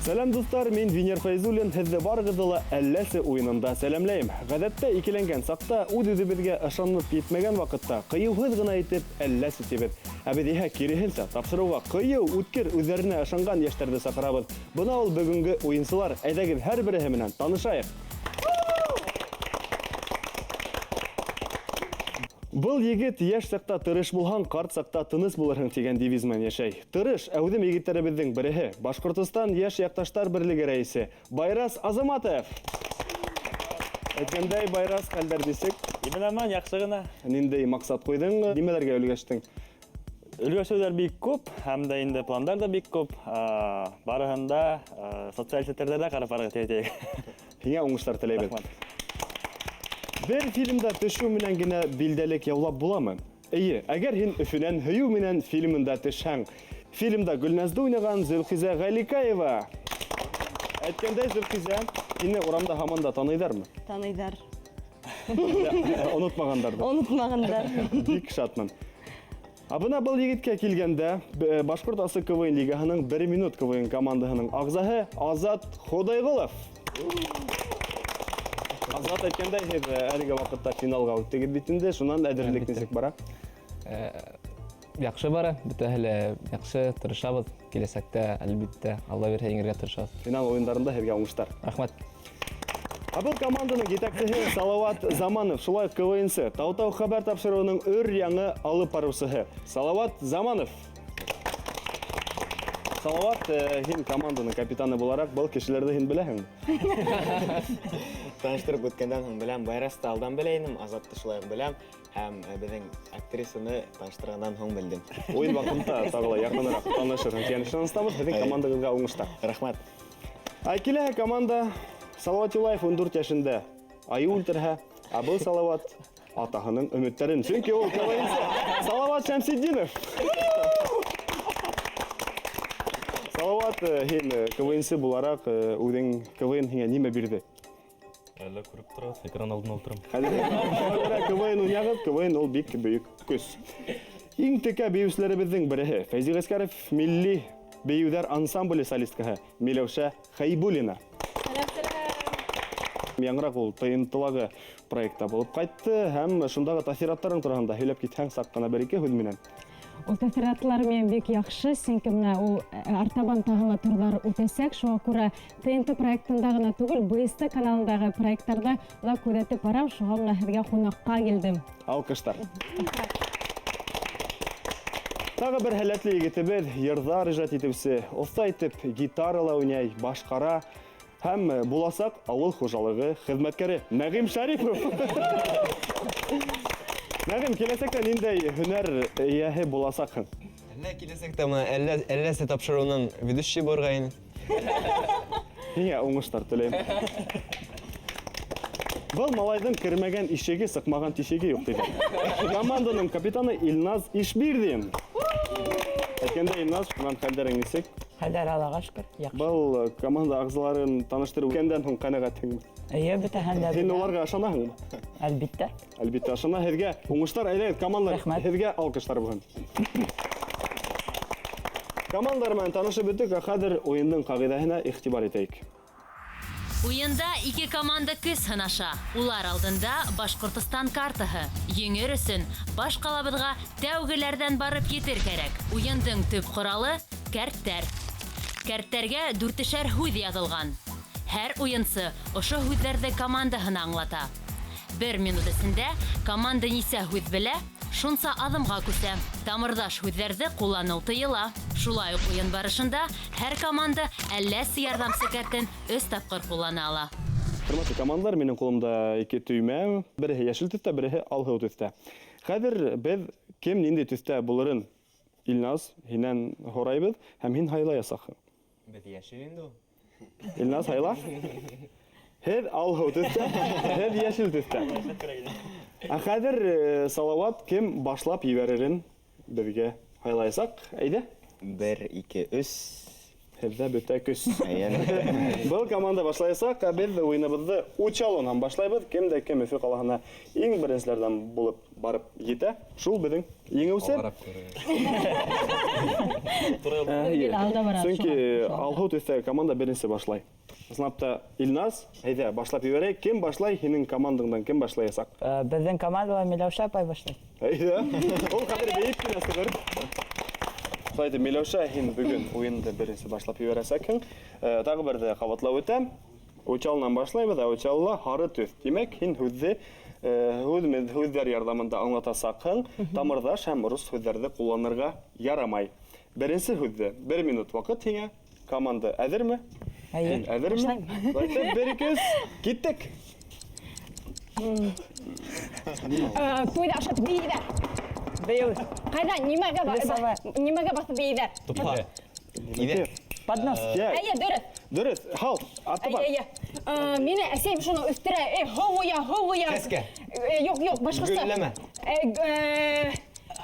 Сәләм, дуҫтар, мин Венер Фәйзуллин, һеҙҙе барығыҙҙы ла Әлләсе уйынында сәләмләйем. Ғәҙәттә икеләнгән саҡта, үҙ-үҙебеҙгә ышанып етмәгән ваҡытта ҡыйыуһыҙ ғына итеп Әлләсе тибеҙ. Ә беҙ иһә киреһенсә, тапшырыуға ҡыйыу, үткер, үҙҙәренә ышанған йәштәрҙе саҡырабыҙ. Бына ул бөгөнгө уйынсылар, әйҙәгеҙ һәр береһе менән танышайыҡ. Был егет йәш саҡта тырыш булһаң, ҡарт саҡта тыныс булырһың тигән девиз менән йәшәй. Тырыш, әүҙем егеттәребеҙҙең береһе, Башҡортостан йәш яҡташтар берлеге рәйесе Байрас Азаматов. Әйткәндәй, Байрас, хәлдәр нисек? Имен-аман, яҡшы ғына. Ниндәй маҡсат ҡуйҙың, нимәләргә өлгәштең? Өлгәшеүҙәр бик күп, һәм дә инде пландар да бик күп. Барыһын да социаль селтәрҙәрҙә ҡарап барырға тип әйтәйек. Һиңә уңыштар теләйбеҙ. Рәхмәт. Бер фильмда төшөү менән генә билдәлек яулап буламы? Эйе, әгәр һин Өфөнән һөйөү менән фильмында төшһәң. Фильмда Гөлназды уйнаған Зөлхизә Ғәликаева. Әйткәндәй, Зөлхизә, һине урамда һаман да таныйҙармы? Таныйҙар. Онотмағандар. Онотмағандар. Бик шатмын. Ә бына был егеткә килгәндә, Башҡорт асы КВН лигаһының 1 минут КВН командаһының ағзаһы Азат Хоҙайғолов. Азат, әйткәндәй, һеҙ әлеге ваҡытта финалға үттегеҙ бит инде, шунан әҙерлек нисек бара? Яҡшы бара, бөтәһе лә яҡшы, тырышабыҙ. Киләсәктә, әлбиттә, Алла бирһә, еңергә тырышабыҙ. Финал уйындарында һеҙгә уңыштар. Рәхмәт. Ә был команданың етәксеһе Салават Заманов, шулай уҡ КВНсы, Тау-Тау хәбәр тапшырыуының өр яңы алып барыусыһы Салават Заманов. Салават, һин команданың капитаны булараҡ был кешеләрҙе һин беләһеңме? Таныштырып үткәндән һуң беләм, Байрасты алдан белә инем, Азатты шулай уҡ беләм, һәм беҙҙең актрисаны таныштырғандан һуң белдем. Уйын ваҡытында тағы ла яҡыныраҡ танышырһың тигән ышаныстабыҙ, һеҙҙең командағыҙға уңыштар. Рәхмәт. Ә киләһе команда Салават Юлаев 14 йәшендә айыу үлтерһә, ә был Салават атаһының өмөттәрен, сөнки ул КВНсы Салават Шәмсетдинов. Салават, һин КВНсы булараҡ, үҙең КВН һиңә нимә бирҙе? Әллә күреп торабыҙ, экран алдына ултырам. Хәҙер КВН уйнағыҙ, КВН ул бик бөйөк көс. Иң текә бейеүселәребеҙҙең береһе Фәйзи Ғәскәров милли бейеүҙәр ансамбле солисткаһы Миләүшә Хәйбуллина. Яңыраҡ ул тыйынтылағы проектта булып ҡайтты һәм шундағы тәьҫораттарың тураһында һөйләп китһәң, саҡ ҡына бер-ике һүҙ менән. Ул тәьҫоратлар минең бик яҡшы, сөнки менә ул артабан тағы ла турҙар үтәсәк, шуға күрә ТНТ проектында ғына түгел, БСТ каналындағы проекттарҙа ла күҙәтеп барам, шуға менә һеҙгә ҡунаҡҡа килдем. Алҡыштар. Тағы бер һәләтле егетебеҙ, йырҙар ижад итеүсе, оҫта итеп гитарала уйнай, башҡара һәм буласаҡ ауыл хужалығы хеҙмәткәре Нәғим Шәрипов. Нәғим, киләсәктә ниндәй һөнәр эйәһе буласаҡһың? Әллә киләсәктә бына әлләсе тапшырыуының ведущий булырға ине. Һиңә уңыштар теләйем. Был малайҙың кермәгән ишеге, сыҡмаған тишеге юҡ тиҙәр. Команданың капитаны Илназ Ишбирҙин. Әйткәндә, Илназ, шунан хәлдәрең нисек? Хәлдәр Аллаға шөкөр, яҡшы. Был команда ағзаларын таныштырып үткәндән һуң ҡәнәғәтһеңме? Эйе, бөтәһен дә Һин беләм. уларға ышанаһыңмы? Әлбиттә. Әлбиттә, ышана. Һеҙгә уңыштар, әйҙәгеҙ, командалар, Рәхмәт. һеҙгә алҡыштар булһын. Командалар менән танышып бөттөк, ә хәҙер уйындың ҡағиҙәһенә иғтибар итәйек. Уйында ике команда көс һынаша. Улар алдында Башҡортостан картаһы. Еңер өсөн баш ҡалабыҙға тәүгеләрҙән барып етер кәрәк. Уйындың төп ҡоралы кәрттәр. Кәрттәргә дүртешәр һүҙ яҙылған. Һәр уйынсы ошо һүҙҙәрҙе командаһына аңлата. Бер минут эсендә команда нисә һүҙ белә, шунса аҙымға күсә. Тамырҙаш һүҙҙәрҙе ҡулланыу тыйыла. Шулай уҡ уйын барышында һәр команда әлләсе ярҙамсы кәртен өс тапҡыр ҡуллана ала. Хөрмәтле командалар, минең ҡулымда ике төймә, береһе йәшел төҫтә, береһе алһыу төҫтә. Хәҙер беҙ кем ниндәй төҫтә булырын Илназ, һинән һорайбыҙ һәм һин һайлаясаҡһың. Беҙ йәшел инде ул. Илназ, һайла. Һеҙ алһыу төҫтә, һеҙ йәшел төҫтә. Ә хәҙер Салават кем башлап ебәререн беҙгә һайлаясаҡ. Әйҙә. 1, 2, 3. Һеҙҙә бөтә көс. Был команда башлаясаҡ, ә беҙ уйыныбыҙҙы Учалынан башлайбыҙ. Кем дә кем Өфө ҡалаһына иң беренселәрҙән булып барып етә, шул беҙҙең еңеүсе. Сөнки алһыу төҫтәге команда беренсе башлай. Ысынлап та, Илназ, әйҙә, башлап ебәрәйек. Кем башлай, һинең командаңдан кем башлаясаҡ? Беҙҙең командала Миләүшә апай башлай. Әйҙә. Ул хәҙер бейеп кенә сығыр. Шулай итеп, Миләүшә, һин бөгөн уйынды беренсе башлап ебәрәсәкһең. Тағы берҙе ҡабатлап үтәм. Учалынан башлайбыҙ, ә Учалыла һары төҫ. Тимәк, һин һүҙҙе һүҙҙәр ярҙамында аңлатасаҡһың. Тамырҙаш һәм рус һүҙҙәрҙе ҡулланырға ярамай. Беренсе һүҙҙе бер минут ваҡыт һиңә. Команда әҙерме? Әйе. Әҙерме? Бер, ике, өс, киттек. Туйҙа ашатып бейейҙәр. Бейеү. Ҡайҙа, нимәгә баҫып бейейҙәр? Тупһа. Поднос. Әйе, дөрөҫ. Дөрөҫ, һал, артабан. Әйе, әйе. Мине әсәйем шуны үҫтерә. Һыу ҡоя, һыу ҡоя. Сәскә. Юҡ, юҡ, башҡаса. Гөлләмә.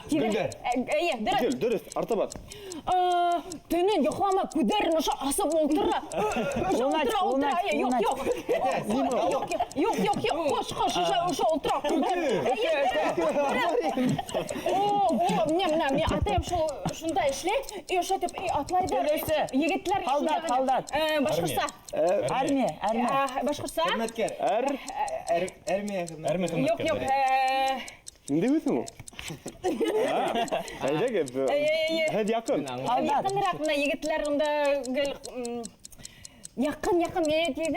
Гөлдәр. Әйе, дөрөҫ. Гөл, дөрөҫ, артабан. Төнөн йоҡламай, күҙҙәрен ошо асып ултыра. Ултыра, ултыра. Әйе, юҡ, юҡ. Юҡ, юҡ, юҡ, юҡ. Ҡош, ҡош, ошо ултыра. Әйе, дөрөҫ. О, мына, мына, мин атайым шунда эшләй. И ошо итеп, и атлай да. Егетләр Һалдат, һалдат. Башҡортса. Армия, армия. Башҡортса. Хеҙмәткәр. Армия хеҙмәткәр. Юҡ, юҡ. Ниндәй һүҙ ул? Әйҙәгеҙ. Һеҙ яҡын. Яҡыныраҡ мына егетләр унда гел яҡын, яҡын,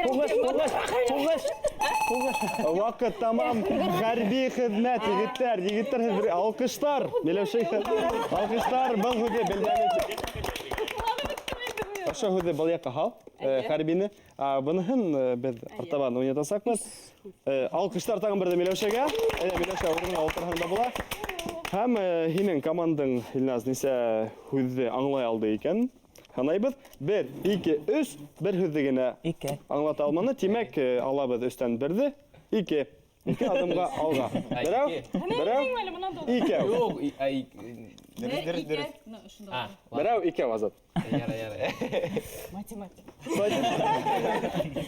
Һуғыш, һуғыш, һуғыш, һуғыш. Ваҡыт тамам. Хәрби хеҙмәт, егетләр, егетләр, һеҙ бер алҡыштар. Миләүшә, алҡыштар, был һүҙҙе белмәне. Ошо һүҙҙе был яҡҡа һал, хәрбине. Быныһын беҙ артабан уйнатасаҡбыҙ. Алҡыштар тағын берҙе Миләүшәгә. Әйҙә, Миләүшә, урыныңа ултырһаң да була. Һәм һинең командаң, Илназ, нисә һүҙҙе аңлай алды икән? Һанайбыҙ. 1, 2, 3, бер һүҙҙе генә аңлата алманы. Тимәк, алабыҙ өстән берҙе, 2. 2 аҙымға алға. Берәү, берәү, икәү. Юҡ, Дөрөҫ, дөрөҫ, дөрөҫ. Берәү, икәү, Азат. Ярай, ярай. Математика.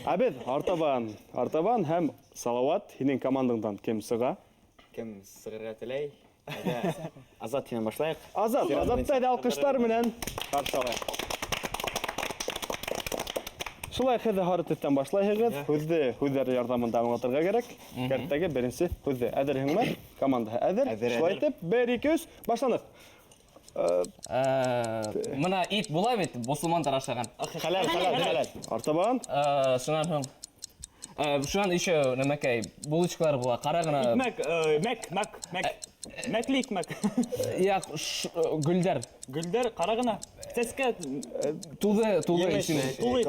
Ә беҙ артабан, артабан һәм Салауат, һинең командаңдан кем сыға? Кем сығырға теләй? Әйҙә, Азат һинән башлайыҡ. Азат, Азатты әйҙә алҡыштар менән қаршы алайыҡ. Шулай һеҙ һары төҫтән башлайһығыҙ. Һүҙҙе һүҙҙәр ярҙамында аңлатырға кәрәк. Кәрттәге беренсе һүҙҙе. Әҙерһеңме? Командаһы әҙер. Әҙер, Шулай әҙер. итеп, 1, 2, 3, башланыҡ. Мына ит була бит, мосолмандар ашаған. Хәләл, хәләл, хәләл. Артабан. Шунан һуң. Шунан еще нәмәкәй, булочкалар була, ҡара ғына. Икмәк, мәк, мәк, мәк. Мәкле икмәк. Яҡ, гөлдәр. Гөлдәр, ҡара ғына. Сәскә. Тулы, тулы Емеш. исеме. Тулы. Мәк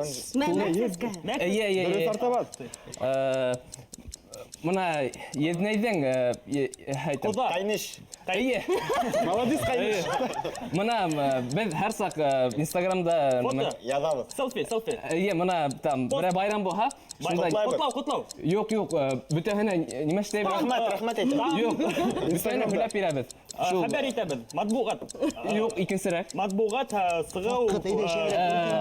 сәскә. Мәк. Эйе, эйе, Дөрөҫ, эйе. артабан. Мына еҙнәйҙең, әйтәм. Ҡоҙа. Ҡайныш. Эйе. Молодец, ҡайныш. Мына, беҙ һәр саҡ, Инстаграмда Фото. нәмә- Яҙабыҙ. Селфи, селфи. Эйе, мына там берәй байрам булһа, шундай Ҡотлайбыҙ. Ҡотлау, ҡотлау. Юҡ, юҡ, бөтәһенә нимә эшләйбеҙ? Рәхмәт, рәхмәт әйтәм. Юҡ, бөтәһенә һөйләп бирәбеҙ. Шул. Хәбәр итәбеҙ. Матбуғат. Юҡ, икенсерәк. Матбуғат, сығыу,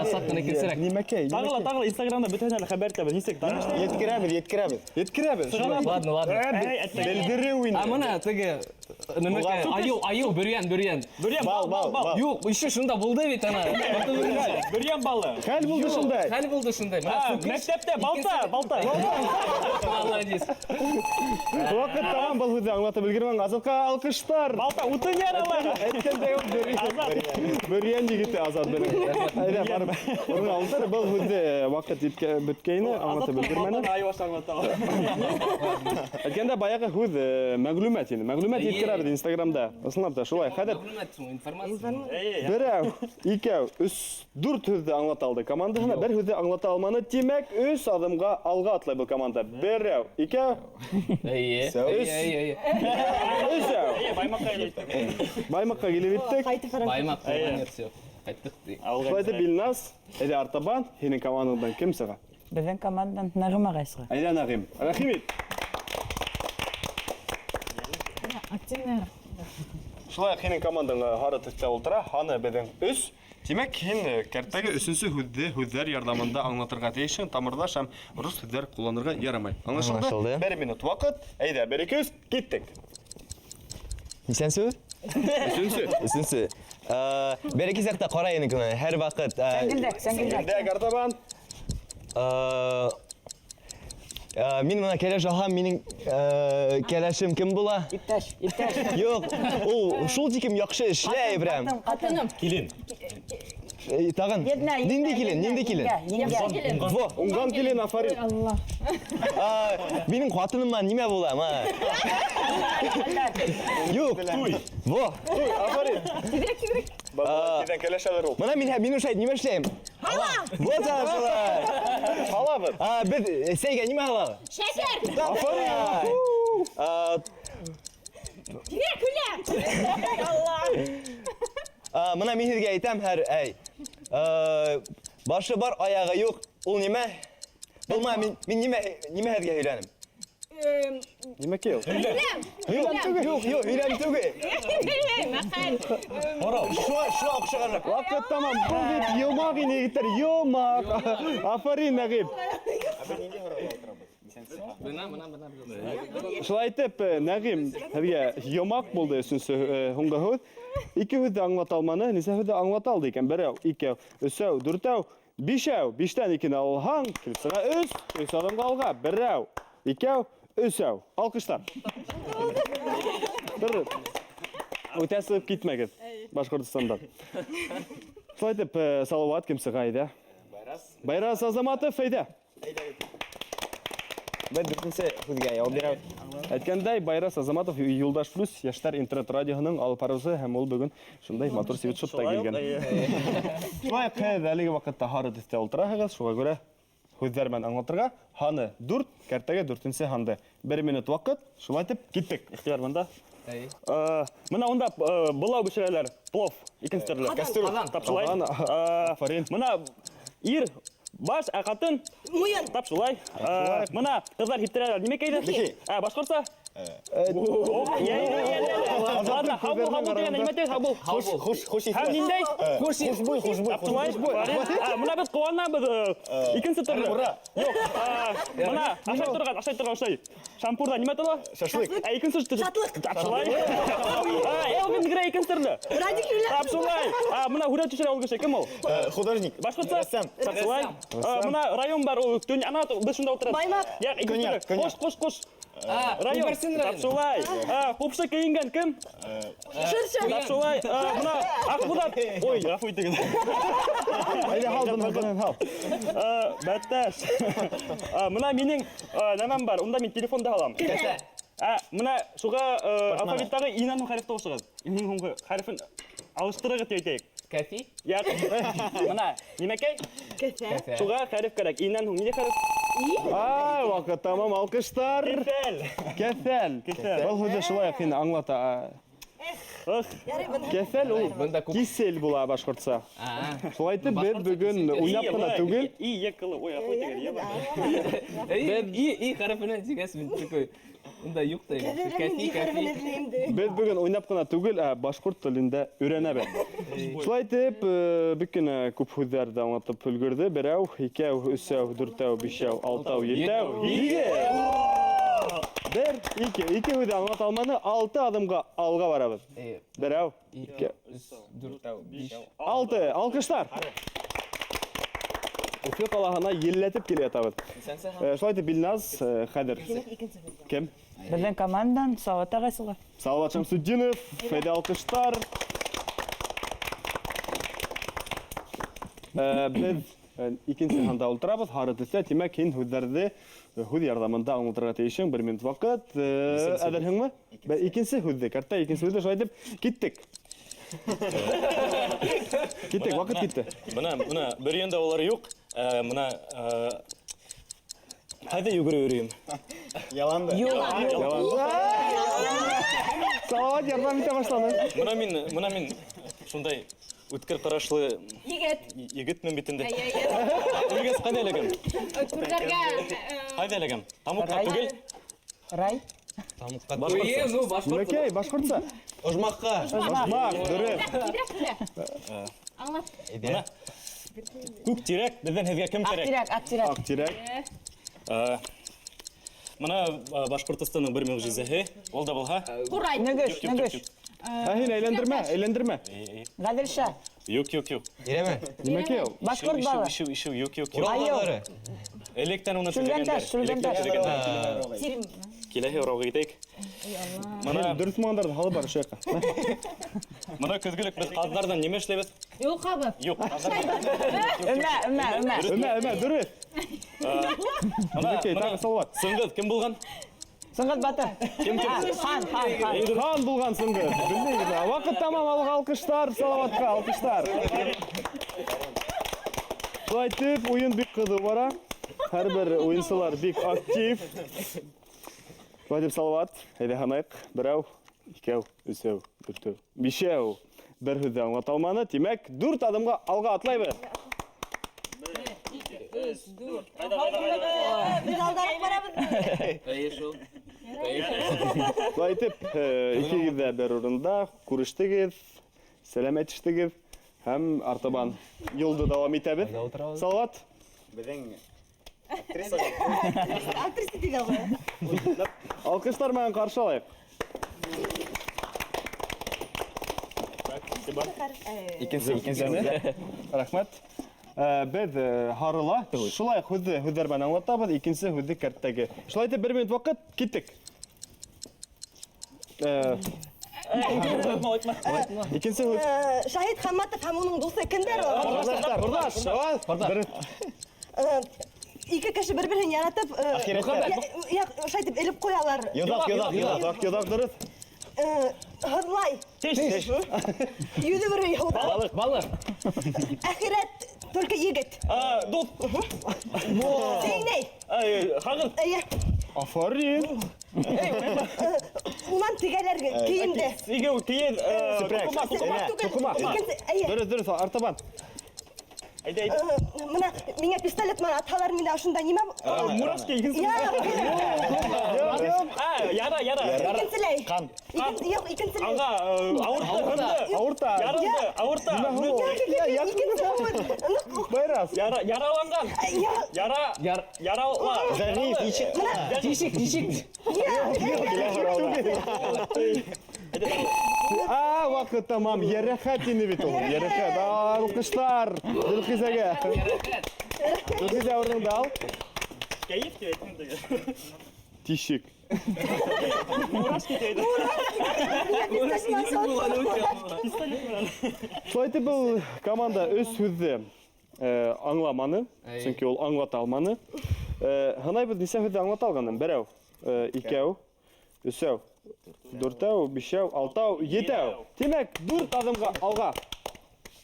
Саҡ ҡына икенсерәк. Нимәкәй, Тағы ла, нимәкәй. тағы ла Инстаграмда бөтәһенә лә хәбәр итәбеҙ. Нисек? Тағы ла. Еткерәбеҙ, еткерәбеҙ. Еткерәбеҙ. Сығалабыҙ. Ладно, ладно. Әй, әттәң. Белдереү инде. Ә мына теге нәмәкәй, айыу, айыу, бөрйән, бөрйән. Бөрйән, бал, бал, бал. Юҡ, еще шунда булды бит ана. Бөрйән балы. Хәл булды шундай. Хәл булды шундай. Мына сүкеш. Мәктәптә балта, балта. Молодец. Ваҡыт тамам, был һүҙҙе аңлатып өлгөрмәң. Азатҡа алҡыштар. Балта, утын яралар. Әйткәндәй үк бөрйән егете Азат беҙҙең. Әйҙә, барып урынға ултыр. Был һүҙҙе ваҡыт бөткәйне аңлатып өлгөрмәне. Айы башы аңлата ала. Әйткәндә баяғы һүҙ, мәғлүмәт инде. Мәғлүмәт Эйе. еткерәбеҙ Инстаграмда. Ысынлап та шулай. Хәҙер Мәғлүмәт һуң, информация. Берәү, икәү, өс, дүрт һүҙҙе аңлата алды командаһына, бер һүҙҙе аңлата алманы. Тимәк, өс аҙымға алға атлай был команда. Берәү, икәү, Эйе. Өс. Эйе, эйе. Өсәү. Эйе, Баймаҡҡа килеп еттек. Баймаҡҡа килеп еттек. Ҡайтып барам. Баймаҡ, всё. Ҡайттыҡ ти. Шулай итеп, Илназ, әйҙә артабан, һинең командаңдан кем сыға? Беҙҙең командадан Нәғим ағай сыға. Әйҙә, Нәғим. Рәхим ит. Активныйыраҡ. Шулай уҡ һинең командаң һары төҫтә ултыра. Һаны беҙҙең 3. Тимәк, һин кәрттәге өсөнсө һүҙҙе һүҙҙәр ярҙамында аңлатырға тейешһең, тамырҙаш һәм рус һүҙҙәр ҡулланырға ярамай. Аңлашылды? Аңлашылды. Бер минут ваҡыт. Әйҙә, бер, ике, өс, киттек. Нисәнсе? Өсөнсө. Өсөнсө. Бер ике саҡта ҡарай инек уны, һәр ваҡыт. Сәңгелдәк, сәңгелдәк. Сәңгелдәк, артабан. Мин мына кәләш алһам, минең кәләшем кем була? Иптәш, иптәш. Юҡ, ул шул тиклем яҡшы эшләй прям. Ҡатын, ҡатыным. Килен. Тағын. Еҙнә, еҙнә, Ниндәй килен, ниндәй килен? Еңгә, еңгә. Во, Уңған килен, афарин. Алла. Минең ҡатыным нимә була? Ма? Юҡ. Во. Туй, афарин. Тиҙерәк, тиҙерәк. Бабай, кәләш алыр ул. Мына мин мин ошай нимә эшләйем? Һала. Вот шулай. Һалабыҙ. Беҙ сәйгә нимә һалабыҙ? Шәкәр. Афарин. Тиҙерәк һөйлә. Алла. Мына мин һеҙгә әйтәм һәр әй. Башы бар, аяғы юҡ. Ул нимә? Булма, мин нимә һеҙгә һөйләнем? Нимә ул? Юҡ, юҡ, юҡ, һөйләм түгел. Мәҡәл. Шуға, шуға оҡшағанраҡ. Ваҡыт тамам. Был бит йомаҡ ине, егеттәр, йомаҡ. Афарин, Нәғим. Бына, бына, бына. Шулай итеп, Нәғим, һеҙгә йомаҡ булды өсөнсө һуңғы һүҙ. Ике һүҙҙе аңлата алманы, нисә һүҙҙе аңлата алды икән? Берәү, икәү, өсәү, дүртәү, бишәү. Биштән икене алһаң, килеп сыға өс, өс аҙымға алға. Берәү, икәү, өсәү. Алҡыштар. Бер үтә сығып китмәгеҙ Башҡортостандан. Шулай итеп, Салауат кем сыға әйҙә? Байрас. Байрас Азаматов әйҙә. Беҙ дүртенсе һүҙгә яуап бирәбеҙ. Әйткәндәй, Байрас Азаматов Юлдаш Плюс йәштәр интернет радиоһының алып барыусы һәм ул бөгөн шундай матур свитшотта килгән. Шулай уҡ һеҙ әлеге ваҡытта һары төҫтә ултыраһығыҙ, шуға күрә һүҙҙәр менән аңлатырға һаны 4, кәртәгә дүртенсе һанды. Бер минут ваҡыт, шулай итеп киттек. Ихтыяр бында. Мына унда былау бешерәләр, плов, икенсе төрлө. Кастрюль. Тап шулай. Афарин. Мына ир баш, ә ҡатын Муйын. Тап шулай. Мына ҡыҙҙар һиптерәләр. Нимә кейҙе? Башҡортса? Ладно, һау бул тигәндә нимә тигән? Һау бул. Хуш, хуш, хуш Һәм ниндәй? Хуш, хушбуй, хушбуй. Тап шулай. Мына беҙ ҡыуанабыҙ. Икенсе төрлө. Юҡ. Мына ашай торған, ашай торған ошай. Шампурҙа нимә тола? Шашлык. Икенсе төрлө. Шатлык. Тап шулай. Элвин Грей икенсе төрлө. Радик Юлиев. Тап шулай. Мына һүрәт төшөрә ул кеше. Кем ул? Художник. Башҡортса? Рәссам. Тап шулай. Мына район бар, ул төн ана беҙ шунда ултырабыҙ. Баймаҡ. Яҡ, икенсе Көньяҡ, төрлө. Ҡош, ҡош, ҡош. Район. Тап шулай. Ҡупшы кейенгән кем? Шыршы. Тап шулай. Мына Аҡбуҙат. Ой, ғәфү итегеҙ. Әйҙә, һал быны, быны, һал. Бәттәш. Мына минең нәмәм бар, унда мин телефонды һалам. Мына шуға алфавиттағы инәнең хәрефте ҡушығыҙ. Иң һуңғы хәрефен алыштырығыҙ тип әйтәйек. Кәфи? Яҡ. Мына, нимәкәй? Кеҫә. Шуға хәреф кәрәк. Инән һуң ниндәй хәреф? Ай, ваҡыт тамам, алҡыштар. Кеҫәл. Кеҫәл. Кеҫәл. Был һүҙҙе шулай уҡ һин аңлата. Кеҫәл ул Бында күп. кисель була башҡортса. Шулай итеп, беҙ бөгөн уйнап ҡына түгел. И, е, ҡылы. Ой, ғәфү итегеҙ, е бар. Беҙ и хәрефенән тигәс мин такой. Унда юҡ та инде. Кәфи, кәфи. Беҙ бөгөн уйнап ҡына түгел, ә башҡорт телендә өйрәнәбеҙ. Шулай итеп, бик кенә күп һүҙҙәрҙе аңлатып өлгөрҙө. Берәү, икәү, өсәү, дүртәү, бишәү, алтау, етәү, һигеҙ. Бер, ике, ике һүҙҙе аңлата алманы, алты аҙымға алға барабыҙ. Берәү, ике, Өс, дүртәү, биш. алты, алҡыштар. Өфө ҡалаһына елләтеп килә ятабыҙ. Шулай итеп, Илназ, хәҙер кем? Беҙҙең командан Салауат ағай сыға. Салауат Шәмсетдинов, фәйҙә алҡыштар. Беҙ икенсе һанда ултырабыҙ, һары төҫтә, тимәк, һин һүҙҙәрҙе һүҙ ярҙамында аңлатырға тейешһең. Бер минут ваҡыт. Әҙерһеңме? Икенсе һүҙҙе, картта икенсе һүҙҙе, шулай итеп, киттек. Киттек, ваҡыт китте. Бына, бына, бер йөндә улар юҡ. Бына, ҡайҙа йүгереп йөрөйөм? Яланда. Яланда. Салауат ярҙам итә башланы. Бына мин шундай үткер ҡарашлы Егет. егетмен бит инде. Әйе, әйе. Үлгәс ҡайҙа эләгәм? Түрҙәргә, Ҡайҙа эләгәм? Тамуҡҡа Рай. түгел. Рай. Тамуҡҡа Башҡортса. Ну, башҡортса. Нимәкәй, башҡортса? Ожмахҡа. Ожмах, дөрөҫ. Тиҙерәк һөйлә. Аңлат. Мына күк тирәк, беҙҙән һеҙгә кем кәрәк? Аҡтирәк, аҡтирәк. Аҡтирәк. Мына Башҡортостандың бер мөғжизәһе, ул да булһа. Ҡурай. Нөгөш, Юҡ, юҡ, нөгөш. юҡ. Ә һин әйләндермә, әйләндермә. Ғәҙелша. Юҡ, юҡ, юҡ. Ирәмә. Нимәкәй ул? Башҡорт балы. Ишеү, ишеү, юҡ, юҡ, юҡ. Урал Айыу. баҙары. Электән уны Шүлгәнташ, төҙөгәндәр. шүлгәнташ. Электән төҙөгәндәр. Киләһе һорауға китәйек. Мына Дөрөҫ булғандарҙы һалып бар ошо яҡҡа. Мына көҙгөлөк беҙ ҡаҙҙарҙан нимә эшләйбеҙ? Йолҡабыҙ. Юҡ, ҡаҙҙар. Өмә, өмә, өмә. Өмә, өмә, дөрөҫ. Мына, Нимәкәй, мына тағы Салауат. Сыңғыҙ кем булған? Сыңғыҙ батыр. Кем, кем? Хан, хан, хан. Хан булған Сыңғыҙ. Белмәйбеҙ. Ваҡыт тамам, алға алҡыштар, Салауатҡа алҡыштар. Шулай итеп, уйын бик ҡыҙыу бара. Һәр бер уйынсылар бик актив. Шулай итеп, Салауат, әйҙә һанайыҡ. Берәү, икәү, өсәү, дүртәү, бишәү. Бер һүҙ ҙә аңлата алманы. Тимәк, дүрт аҙымға алға атлайбыҙ. Беҙ алдараҡ барабыҙ. Эйе шул. Шулай итеп, икегеҙ ҙә бер урында күрештегеҙ, сәләм әйтештегеҙ һәм артабан юлды дауам итәбеҙ. Салауат. Беҙҙең актриса. Актриса тигән ғой. Алҡыштар менән ҡаршы алайыҡ. Икенсе, икенсе. Рәхмәт. Беҙ һарыла шулай уҡ һүҙҙе һүҙҙәр менән аңлатабыҙ, икенсе һүҙҙе кәрттәге. Шулай итеп, бер минут ваҡыт, киттек. Икенсе һүҙ. Шаһит Хамматов һәм уның дуҫы кемдәр ул? Ҡорҙаш, ҡорҙаш. Ике кеше бер-береһен яратып, шулай итеп элеп ҡуялар. Йоҙаҡ, йоҙаҡ, йоҙаҡ. Йоҙаҡ, йоҙаҡ, дөрөҫ. Һыҙлай. Теш. Йөҙө бер һыуҙа. Балыҡ, балыҡ. Әхирәт, только егет. Дуҫ. Сәйнәй. Һағыҙ. Эйе. Афарин. Унан тегәләр кейемде. Игеү, кейеҙ, туҡыма, туҡыма. Туҡыма. Икенсе, эйе. Дөрөҫ, дөрөҫ, артабан. Әйҙә, әйҙә. Мына миңә пистолет менән атһалар, миндә ошонда нимә? Мурашки, икенсе. Я. Яра, яра. Икенселәй. Ҡан. Юҡ, икенселәй. Алға, ауыртты, һынды. Ауырта. Ярылды, ауырта. Икенсе. Байрас. Яра, яраланған. Яра, Яр- ярала. Зәғиф, нисек? Тишек, тишек. Ваҡыт тамам. Йәрәхәт ине бит ул. Йәрәхәт. Алҡыштар Зөлхизәгә. Зөлхизә, урыныңды ал. Кәйеф тип әйтһәң дә. Тишек. Мурашки тип әйтә. Шулай итеп, был команда өс һүҙҙе аңламаны, сөнки ул аңлата алманы. Һанайбыҙ, нисә һүҙҙе аңлата алғанын? Берәү, икәү, өсәү, дүртәү, бишәү, алтау, етәү. Тимәк, дүрт аҙымға алға.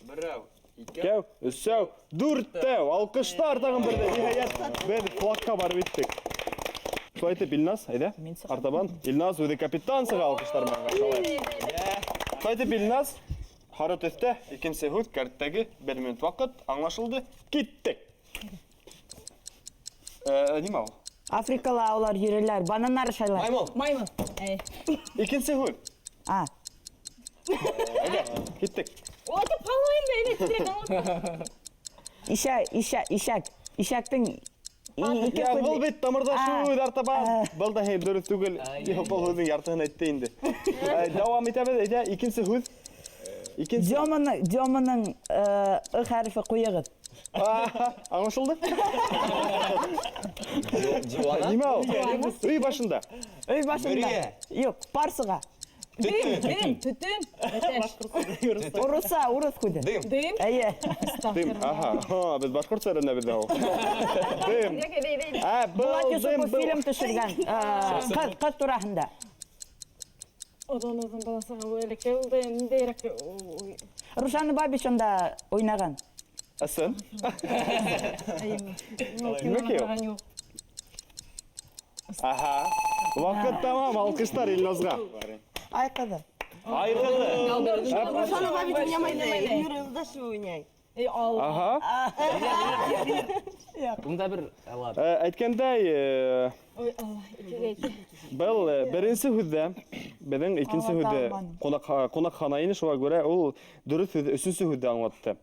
Берәү, икәү, өсәү, дүртәү. Алҡыштар тағын берҙә. Ниһайәт, беҙ флагка барып еттек. Шулай итеп, Илназ, әйҙә, артабан. Илназ үҙе капитан сыға, алҡыштар менән ҡаршы алайыҡ. Шулай итеп, Илназ, һары төҫтә, икенсе һүҙ, кәрттәге бер минут ваҡыт, аңлашылды, киттек. Нимә ул? Африкала улар йөрөләр, бананнар ашайлар. Маймыл. Маймыл. Икенсе һүҙ. А. Әйҙә, киттек. Ой, тип ҡалыу инде, әйҙә, тиҙерәк аңлат. Ишәк, ишәк, ишәк. Ишәктең ике Я, күҙе. был бит тамырҙа шул артабан. Был да һин дөрөҫ түгел. Юҡ, был һүҙҙең яртыһын әйтте инде. Дауам итәбеҙ, әйҙә, икенсе һүҙ. Икенсе. Демоның, ы хәрефе ҡуйығыҙ. Аңлашылды? Диуана? Нимә ул? Өй башында. Өй башында. Мөрйә. Юҡ, парсыға. Дым, дым, төтөн. Әтәс. Урыҫса, урыҫ һүҙе. Дым. Дым. Эйе. Дым, аха. Ха, беҙ башҡортса өйрәнәбеҙ ҙә ул. Дым. Был Булат дым, Юсупов был. фильм төшөргән, ҡыҙ тураһында. Оҙон-оҙон баласаға ул элекке ул да ниндәйерәк Рушана Бабич унда уйнаған. Ысын? Нимә ул? Аха. Ваҡыт тамам, алҡыштар Илназға. Ай ҡыҙы. Ай ҡыҙы. Рушана Бабич уйнамай, Эльмира Юлдашева уйнай. Эй, Алла. Аһа. Унда бер алар. Әйткәндәй, Ой, Алла, икегә ике. был беренсе һүҙҙә, беҙҙең икенсе Аңлата һүҙҙе алманым. ҡунаҡхана ине, шуға күрә ул дөрөҫ һүҙ, өсөнсө һүҙҙе аңлатты.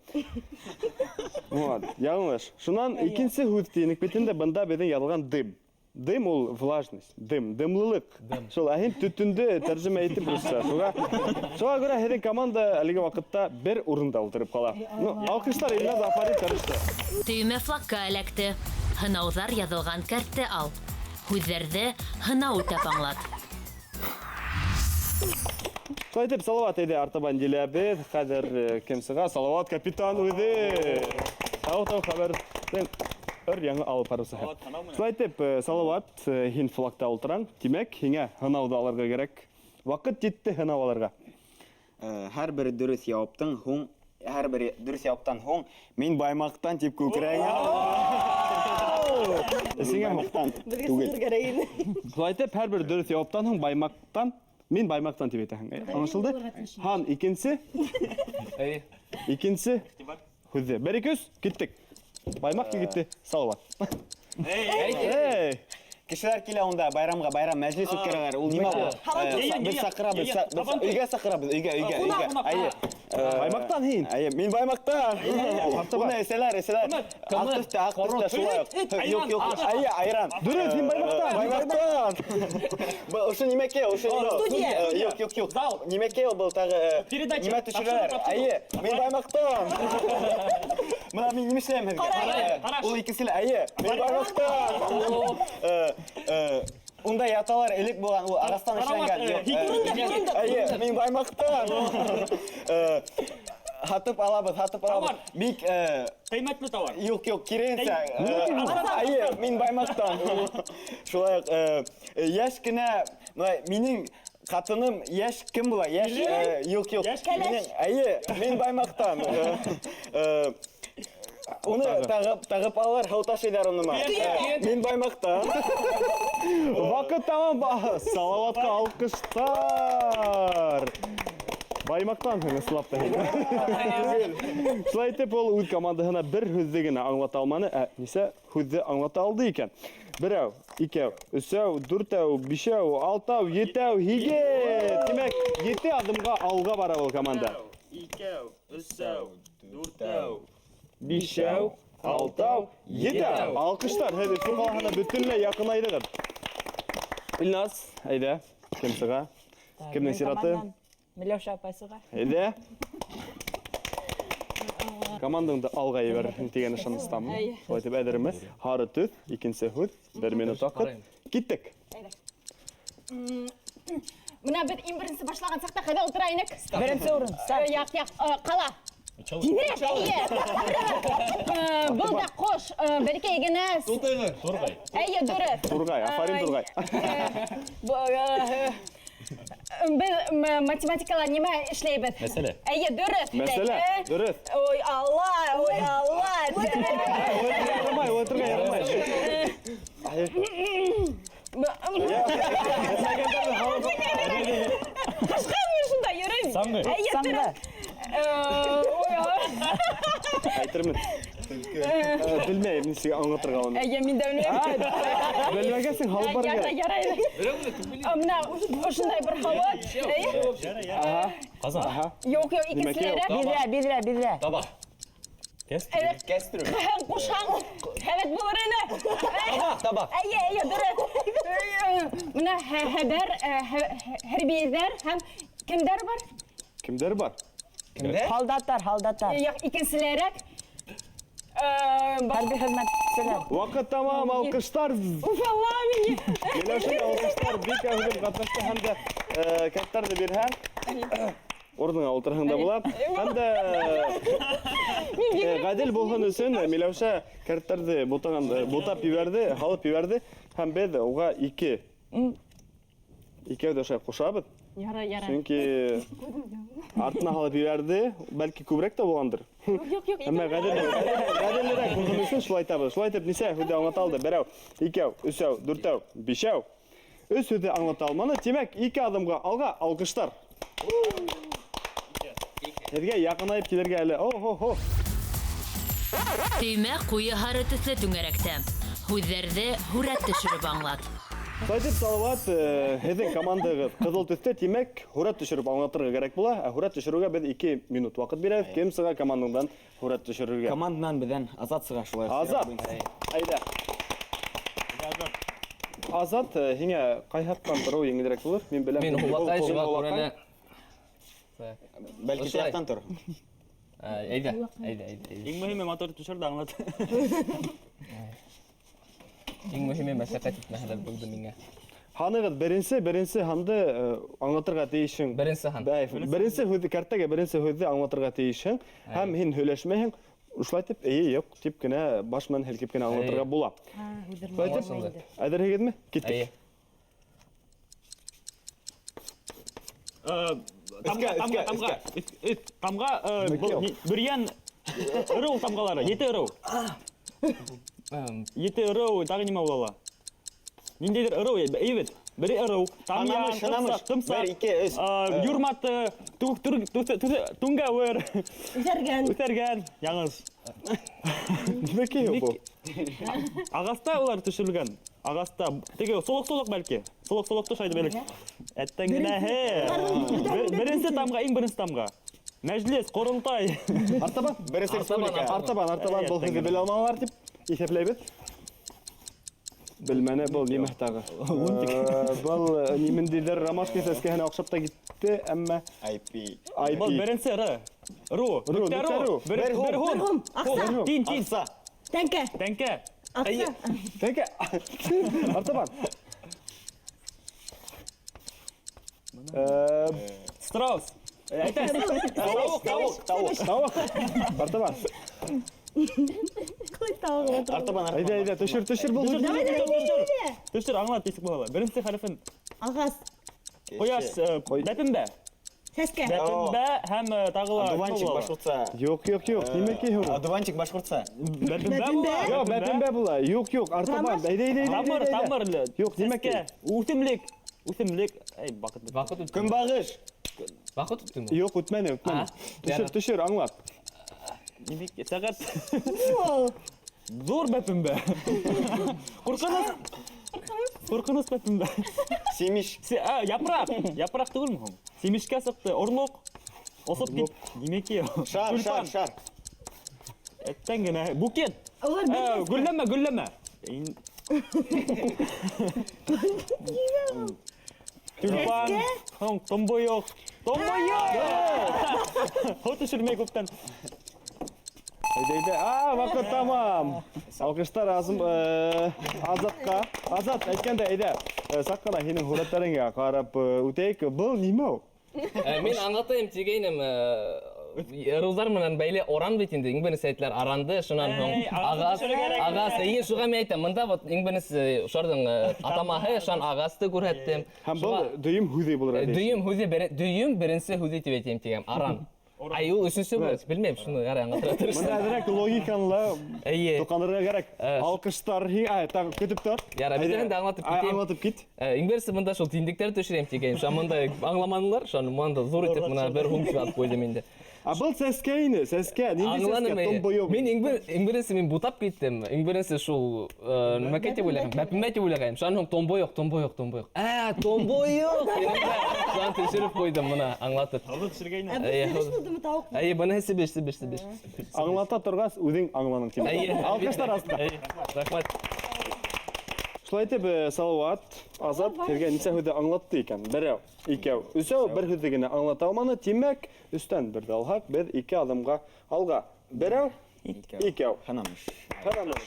Вот, яңылыш. Шунан икенсе һүҙ тинек бит инде, бында беҙҙең яҙылған дым. Дым ул влажность, дым, дымлылыҡ. Шул, ә һин төтөндө тәржемә итеп русса. Шуға күрә һеҙҙең команда әлеге ваҡытта бер урында ултырып ҡала. Ну, алҡыштар Илназ, афарин, тырышты. Төймә флагка эләкте. Һынауҙар яҙылған кәртте ал. Һүҙҙәрҙе һынау үтәп аңлат. Шулай итеп, Салават әйҙә артабан киләбеҙ. Хәҙер кем сыға? Салават капитан үҙе. Тау-тау хәбәрҙең өр яңы алып барыусыһы. Шулай итеп, Салават, һин флагта ултыраң. Тимәк, һиңә һынауҙы алырға кәрәк. Ваҡыт етте һынау алырға. Һәр бер дөрөҫ яуаптың һуң, һәр бер дөрөҫ яуаптан һуң мин баймаҡтан тип күкрәгән. Эсеңә һуң. Беҙгә Түгел. сығыр кәрәк ине. Шулай итеп, һәр бер дөрөҫ яуаптан һуң баймаҡтан, мин баймаҡтан тип әйтәһең. Аңлашылды? Һан икенсе. Әйе. Икенсе һүҙҙе. Бер, ике, өс, киттек. Баймаҡ китте. Салават. Эй! Кешеләр килә унда байрамға, байрам мәжлес үткәрәләр. Ул нимә ул? Беҙ саҡырабыҙ, беҙ өйгә саҡырабыҙ, өйгә, өйгә, өйгә. Әйе. Баймаҡтан һин. Әйе, мин баймаҡтан. Уны эсәләр, эсәләр. Аҡ төҫтә, аҡ төҫтә шулай уҡ. Юҡ, юҡ. Әйе, айран. Дөрөҫ, һин баймаҡтан. Баймаҡтан. Был ошо нимәкәй, ошо нимә? Студия. Юҡ, юҡ, юҡ. Нимәкәй ул был тағы, Передача. нимә төшөрәләр? Әйе, мин баймаҡтан. Бына мин нимә эшләйем һеҙгә? Ул икенсе лә, әйе, мин баймаҡтан. Унда яталар элек булған, ул ағастан эшләнгән. Юҡ, әйе, мин баймаҡтан. Һатып алабыҙ, һатып алабыҙ. Бик ҡыймәтле тауар. Юҡ, юҡ, киренсә. Әйе, мин баймаҡтан. Шулай уҡ йәш кенә, бына минең ҡатыным йәш кем була? Йәш, юҡ, юҡ. Йәш Минең, әйе, мин баймаҡтан. Уны тағып алалар, һыу ташыйҙар уны ма. Мин баймаҡтан. Ваҡыт тамам. Салаватҡа алҡыштар. Баймаҡтан һуң ысынлап та һин. Шулай итеп, ул үҙ командаһына бер һүҙҙе генә аңлата алманы, ә нисә һүҙҙе аңлата алды икән? Берәү, икәү, өсәү, дүртәү, бишәү, алтау, етәү, һигеҙ. Тимәк, 7 аҙымға алға бара был команда. Икәү, өсәү, дүртәү, бишәү, алтау, етәү. Алҡыштар, һеҙ Өфө ҡалаһына бөтөнләй яҡынайҙығыҙ. Илназ, әйҙә, кем сыға? Кемдең сираты? Миләүшә апай сыға. Әйҙә. Командаңды алға ебәрерһең тигән ышаныстамын. Әйе. Шулай итеп әҙерме? Һары төҫ, икенсе һүҙ, бер минут ваҡыт. Киттек. Әйҙә. Бына беҙ иң беренсе башлаған саҡта ҡайҙа ултыра инек? Беренсе урын. Яҡ, яҡ, ҡала. Тиҙерәк, әйе. Был да ҡош, бәләкәй генә. Турғай. Әйе, дөрөҫ. Турғай, афарин, Турғай. Беҙ математикала нимә эшләйбеҙ? Мәсьәлә. Әйе, дөрөҫ. Мәсьәлә, дөрөҫ. Ой, Алла, ой, Алла. Ярамай, ултырға ярамай. Ҡышҡанмын шунда, йөрөйм. Саңғы. Әйе, дөрөҫ. Ой, ой. Әйтермен. Белмәйем, нисек аңлатырға уны. Әйе, мин дә белмәйем. Белмәгәнсең, һалып барыр Ярай, кәрәк. ярай. Бына ошондай бер һауыт. Әйе. Ҡазан. Юҡ, юҡ, икенселәре. Биҙрә, биҙрә, биҙрә. Таба. Кәстрүл. Ҡушһаң, һәбәт булыр ине. Таба, таба. Әйе, әйе, дөрөҫ. Бына хәбәр, хәрбиҙәр һәм кемдәр бар? Кемдәр бар? Кемдәр? Һалдаттар, һалдаттар. Юҡ, икенселәрәк. Хәрби хеҙмәтселәр. Ваҡыт тамам, алҡыштар. Уф, Алла, мине. Миләүшә, алҡыштар бик әүҙем ҡатнашты һәм дә кәрттәрҙе бирһәң, урыныңа ултырһаң да була. Һәм дә ғәдел булһын өсөн Миләүшә кәрттәрҙе бутап ебәрҙе, һалып ебәрҙе һәм беҙ уға икәү ҙә шулай ҡушабыҙ. Ярай, ярай. Сөнки артына һалып ебәрҙе, бәлки күберәк тә булғандыр. Юҡ, юҡ, юҡ, Әммә ғәҙелерәк булһын өсөн шулай итәбеҙ. Шулай итеп нисә һүҙҙе аңлата алды? Берәү, икәү, өсәү, дүртәү, бишәү. Өс һүҙҙе аңлата алманы. Тимәк, ике аҙымға алға алҡыштар. Һеҙгә яҡынайып килергә әле. О-хо-хо. Төймә ҡуйы һары төҫлө түңәрәктә. Һүҙҙәрҙе һүрәт төшөрөп аңлат. Шулай Салават, һеҙҙең командағыҙ ҡыҙыл төҫтә, тимәк, һүрәт төшөрөп аңлатырға кәрәк була. Ә һүрәт төшөрөүгә беҙ 2 минут ваҡыт бирәбеҙ. Кем сыға команданан һүрәт төшөрөргә? Команданан беҙҙән Азат сыға шулай. Азат. Әйҙә. Азат, һиңә ҡайһы тороу еңелерәк булыр? Мин беләм. Мин һулаҡай, шуға күрә лә. Бәлки таяҡтан тор. Әйҙә, әйҙә, әйҙә. Иң мөһиме мотор төшөр ҙә аңлат. Иң мөһиме мәшәҡәт итмәһәләр булды миңә. Һанығыҙ беренсе һанды аңлатырға тейешһең. Беренсе һан. Беренсе һүҙҙе, кәртәгә беренсе һүҙҙе аңлатырға тейешһең. Һәм һин һөйләшмәйһең. Ошолай итеп, эйе, юҡ тип кенә баш менән һелкеп кенә аңлатырға була. Шулай итеп, әҙерһегеҙме? Киттек. Тамға, тамға, тамға. Тамға, бөрйән ырыу тамғалары, 7 ырыу. 7 ырыу, тағы нимә була ала? Ниндәйҙер ырыу, эйе бит. Бере ырыу, тамъян, тымсаҡ, 1, 2, 3. Юрматы, түңгәүер. Үҫәргән. Үҫәргән, яңыз. Нимәкәй был? Ағаста улар төшөрөлгән. Ағаста, теге солоҡ-солоҡ бәлки. Солоҡ-солоҡто шулай белек. Әттән генәһе. Беренсе тамға, иң беренсе тамға. Мәжлес, ҡоролтай. Артабан, беренсе республика. Артабан, артабан был һүҙҙе белә алманалар тип иҫәпләйбеҙ. Белмәне был нимә тағы? Был ниндәйҙер ромашка сәскәһенә оҡшап та китте, әммә IP. Был беренсе Р. Ру, нөктә ру. Бер һум. Аҡса. Тин, тин. Тәңкә. Тәңкә. Аҡса. Тәңкә. Артабан. Страус. Тауыҡ, тауыҡ, тауыҡ. Тауыҡ. Артабан. Ҡалай тауыҡ? Артабан, артабан. Әйҙә, әйҙә, төшөр, төшөр был. Төшөр, төшөр, аңлат нисек була. Беренсе хәрефен. Ағас. Ҡояш, бәпембә. Сәскә. Бәпембә һәм тағы ла Одуванчик башҡортса. Юҡ, юҡ, юҡ. Нимәкәй һуң? Одуванчик башҡортса. Бәпембә була. Юҡ, бәпембә була. Юҡ, юҡ, артабан. Әйҙә, әйҙә, әйҙә. Тамыр, тамыр. Юҡ, нимәкәй? Үҫемлек. Үҫемлек. Эй, ваҡыт. Ваҡыт үтте. Көнбағыш. Ваҡыт үттеме? Юҡ, үтмәне, үтмәне. Төшөр, төшөр, аңлат. Нимәкәй? Сәғәт. Ҙур бәпембә. Ҡурҡыныс. Ҡурҡыныс бәпембә. Семиш. Япраҡ. Япраҡ түгелме һуң? Семишкә сыҡты. Орлоҡ. Осоп кит. Нимәкәй? Шар, шар, шар. Әттән генә. Букет. Гөлләмә, гөлләмә. Тюльпан. Һуң, томбойоҡ. Томбойоҡ! Һыу төшөрмәй күптән. Әйҙә, әйҙә. Ваҡыт тамам. Алҡыштар Азатҡа. Азат, әйткәндә, әйҙә, саҡ ҡына һинең һүрәттәреңә ҡарап үтәйек. Был нимә ул? Мин аңлатайым тигәйнем, ырыуҙар менән бәйле оран бит инде. Иң беренсе әйтеләр аранды, шунан һуң ағас, ағас, эйе, шуға мин әйтәм. Мында вот иң беренсе ошарҙың атамаһы, шунан ағасты күрһәттем. Һәм был дөйөм һүҙе булыр. Дөйөм һүҙе, дөйөм беренсе һүҙе тип әйтәйем тигән, аран. Ай, ул өсөнсө булыр, белмәйем, шуны ярай аңлатырға тырышам. Мында әҙерәк логиканы ла тоҡандырырға кәрәк. Алҡыштар, тағы көтөп тор. Ярай, бөтәһен дә аңлатып китәйем. Аңлатып кит. Иң беренсе мында шул тиндектәр төшөрәйем тигәйем. Шунан мында аңламанылар, шунан мында ҙур итеп мына бер һум тип алып ҡуйҙым инде. А был сәскә ине, сәскә, ниндәй сәскә? Томбойоҡ. Мин иң беренсе мин бутап киттем. Иң беренсе шул нимәкәй тип уйлағайым, бәпембә тип уйлағайым. Шунан һуң томбойоҡ, томбойоҡ, томбойоҡ. Томбойоҡ! Шунан төшөрөп ҡуйҙым мына, аңлатып. Алды төшөргәйне. Әйе, быныһы себеш, себеш, себеш. Аңлата торғас, үҙең аңланың тип. Алҡыштар астыҡ. Рәхмәт. Шулай итеп, Салават, Азат һеҙгә нисә һүҙҙе аңлатты икән? Берәү, икәү, өсәү, бер һүҙҙе генә аңлата алманы. Тимәк, өстән берҙе алһаҡ, беҙ ике аҙымға алға. Берәү, икәү. Һанамыш. Һанамыш.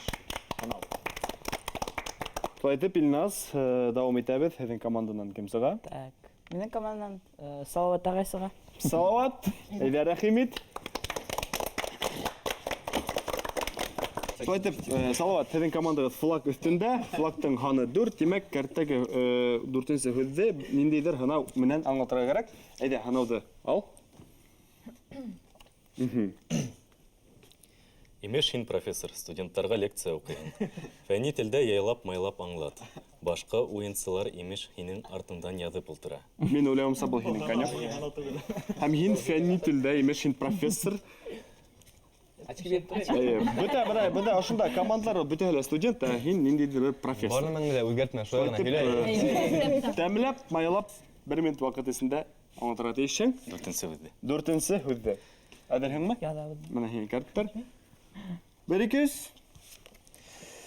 Шулай итеп, Илназ, дауам итәбеҙ. Һеҙҙең команданан кем сыға? Так, минең команданан Салават ағай сыға. Салават, әйҙә рәхим ит. Шулай итеп, Салават, һеҙҙең командағыҙ флаг өҫтөндә, флагтың һаны 4, тимәк, кәрттәге дүртенсе һүҙҙе ниндәйҙер һынау менән аңлатырға кәрәк. Әйҙә, һынауҙы ал. Имеш һин, профессор, студенттарға лекция уҡыйһың. Фәнни телдә яйлап-майлап аңлат. Башҡа уйынсылар имеш һинең артыңдан яҙып ултыра. Мин уйлауымса, был һинең конек. Һәм һин фәнни телдә имеш һин профессор. Бөтә бына бында ошонда командалар бөтәһе лә студент, ә һин ниндәйҙер бер профессор. Бар нәмәңде лә үҙгәртмә, шулай ғына һөйлә. Тәмләп, майлап бер минут ваҡыт эсендә аңлатырға тейешһең. Дүртенсе һүҙҙе. Дүртенсе һүҙҙе. Әҙерһеңме? Яҙабыҙ. Бына һинең карттар. 1 2 3.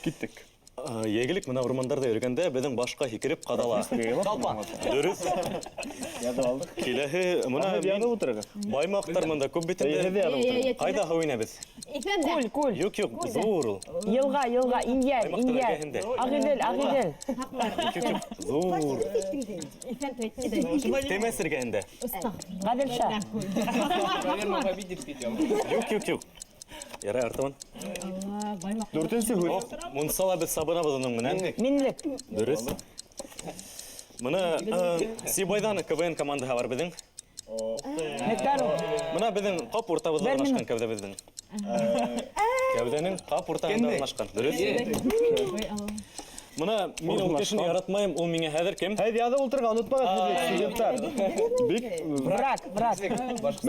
Киттек. Йәгелек мына урмандарҙа йөрөгәндә беҙҙең башҡа һикереп ҡаҙала. Талпан. Дөрөҫ. Яҙып алдыҡ. Киләһе мына Һеҙ яҙып ултырығыҙ. Баймаҡтар мында күп бит инде. Ҡайҙа һыу инәбеҙ? Иҫәндә. Күл, күл. Юҡ, юҡ, ҙур ул. Йылға, йылға, инйәр, Баймаҡтар инйәр. эргәһендә. Ағиҙел, Ағиҙел. Юҡ, юҡ, ҙур. Иҫән әйттең. Темәс эргәһендә. Ғәҙелша. Юҡ, юҡ, юҡ. Ярай, артабан. Дүртенсе һүҙ. Мунсала беҙ сабынабыҙ уның менән. Минлек. Дөрөҫ. Мына Сибайҙан КВН командаһы бар беҙҙең. Нектар. Мына беҙҙең ҡап уртабыҙҙа урынлашҡан кәүҙәбеҙҙең. Кәүҙәнең ҡап уртаһында урынлашҡан. Дөрөҫ. Мына мин ул кешене яратмайым, ул миңә хәҙер кем? Һеҙ яҙып ултырған, онотмағыҙ һеҙ студенттар. Бик Враг, враг.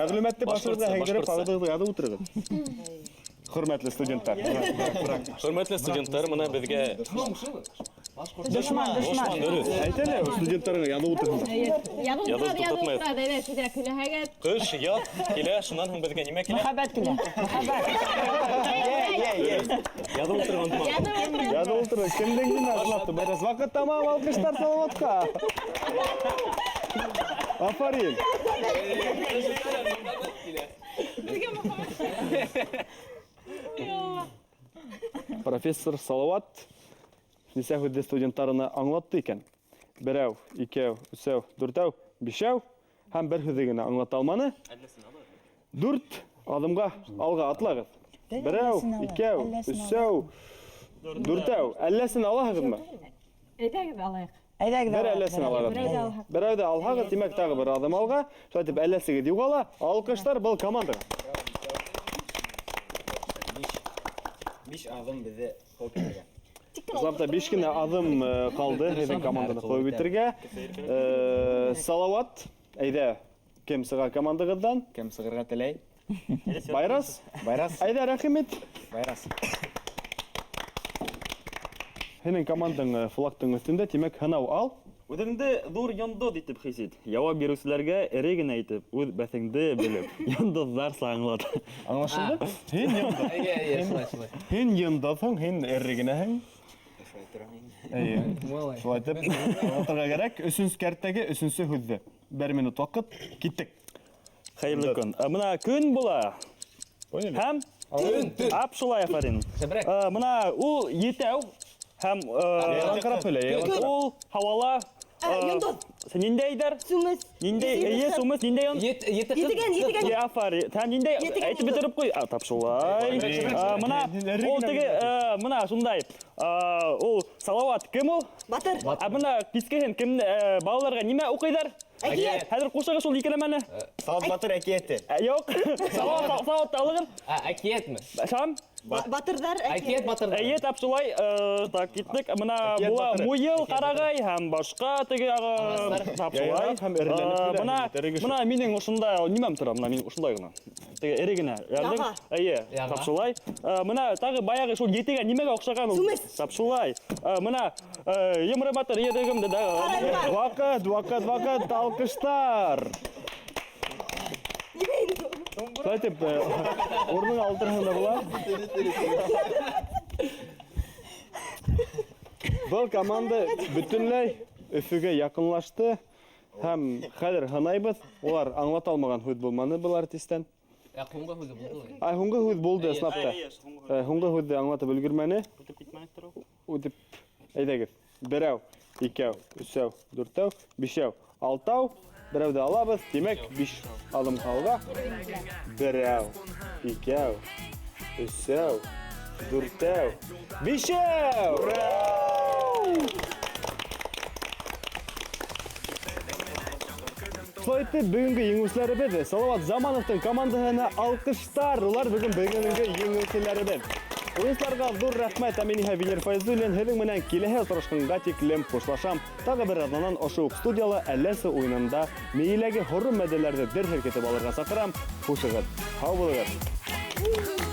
Мәғлүмәтте башығыҙға һеңдереп Башҡортса. алығыҙ, яҙып ултырығыҙ. Хөрмәтле студенттар. Хөрмәтле студенттар, мына беҙгә Дошман, дошман. Дөрөҫ. Әйт әле, студенттарға яҙып ултырһындар. Яҙып Яҙып ултыра, яҙып туҡтатмайыҡ. ултыра, әйҙә, тиҙерәк һөйләһәгеҙ. Ҡыш, яҙ килә, шунан һуң беҙгә нимә килә? Мөхәббәт килә. Мөхәббәт. Яҙып ултырған онотма. Яҙып ултыра. Яҙып ултырығыҙ. Кемдең нимә аңлатты? Бәйрәс, ваҡыт тамам, алҡыштар Салауатҡа. Афарин. Профессор Салават нисә һүҙҙе студенттарына аңлатты икән? Берәү, икәү, өсәү, дүртәү, бишәү һәм бер һүҙҙе генә аңлата алманы. Дүрт аҙымға алға атлағыҙ. Берәү, икәү, өсәү, дүртәү. Әлләсен алаһығыҙмы? Әйҙәгеҙ алайыҡ. Әйҙәгеҙ Бер алайыҡ. әлләсен алағыҙ. Берәү ҙә алһаҡ. Берәү ҙә алһағыҙ, тимәк, тағы бер аҙым алға. Шулай итеп, әлләсегеҙ юғала. Алҡыштар был командаға. 5 аҙым беҙҙе ҡыуып китергә. Ысынлап та 5 кенә аҙым ҡалды һеҙҙең команданы ҡыуып итергә. Салауат, әйҙә, кем сыға командағыҙҙан? Кем сығырға теләй? Байрас. Байрас. Әйҙә, рәхим ит. Байрас. Һинең командаң флагтың өҫтөндә, тимәк, һынау ал. Үҙеңде ҙур йондоҙ итеп хис ит. Яуап биреүселәргә эре генә итеп, үҙ бәҫеңде белеп, йондоҙҙарса аңлат. Аңлашылды? Һин йондоҙ. Эйе, эйе, шулай, шулай. Һин йондоҙһың, һин эре генәһең. Эйе. Шулай итеп, аңлатырға кәрәк. Өсөнсө кәрттәге өсөнсө һүҙҙе. Бер минут ваҡыт. Киттек. Хәйерле көн. Мына көн була. Поняли? Һәм ап шулай, афарин. Шәберәк. Мына ул етәү һәм Яйлаңҡырап һөйлә, яйлаңҡырап. ул һауала Йондоҙ. Ниндәйҙәр? Сүмес. Ниндәй? Эйе, сүмес, ниндәй он? Ете ҡыҙ. Етегән, етегән. Е, афарин. Һәм ниндәй? Етегән Әйтеп йондоҙ. бөтөрөп ҡуй. Тап шулай. Мына ул теге, мына шундай. Ул Салауат кем ул? Батыр. Ә бына кискеһен кем, балаларға нимә уҡыйҙар? Әкиәт. Хәҙер ҡушығыҙ шул икеләмәне. Салауат батыр әкиәте. Юҡ. Салауат алығыҙ. Әкиәтме? Шам? Батырҙар Әкиәт батырҙар. Эйе, тап шулай, так киттек. Мына Әкиәт була батыры. муйыл, ҡарағай һәм башҡа теге яғы. Тап шулай. Яйлап һәм эреләнеп килә, эрегә шул. Мына минең ошонда нимәм тора? Мына мин ошондай ғына. Теге эре генә. Ярҙың? Яға. Эйе, Яға. тап шулай. Мына тағы баяғы шул етегә нимәгә оҡшаған ул? Сүмес. Тап шулай. Мына, йомро батыр етегемде дә. Ваҡыт, ваҡыт, ваҡыт, алҡыштар. Шулай итеп, урыныңа ултырһаң да була. Был команда бөтөнләй Өфөгә яҡынлашты һәм хәҙер һынайбыҙ. Улар аңлата алмаған һүҙ булманы был артистән. Һуңғы һүҙе булды. Һуңғы һүҙ булды, ысынлап та. Һуңғы һүҙҙе аңлатып өлгөрмәне. Үтеп китмәнектер ул. Үтеп, әйҙәгеҙ. Берәү, икәү, өсәү, дүртәү, бишәү, алтау. Берәүҙе алабыҙ, тимәк, 5 аҙым алға. Берәү, икәү, өсәү, дүртәү, бишәү! Шулай итеп, бөгөнгө еңеүселәребеҙ Салауат Замановтың командаһына алҡыштар. Улар бөгөн бөгөнгө еңеүселәребеҙ. Уйынсыларға ҙур рәхмәт. Ә мин иһә Венер Фәйзуллин һеҙҙең менән киләһе осрашҡанға тиклем хушлашам. Тағы бер аҙнанан ошо уҡ студияла Әлләсе уйынында мейеләге һоро мәҙәләрҙе дер һелкетеп алырға саҡырам. Хушығыҙ, һау булығыҙ.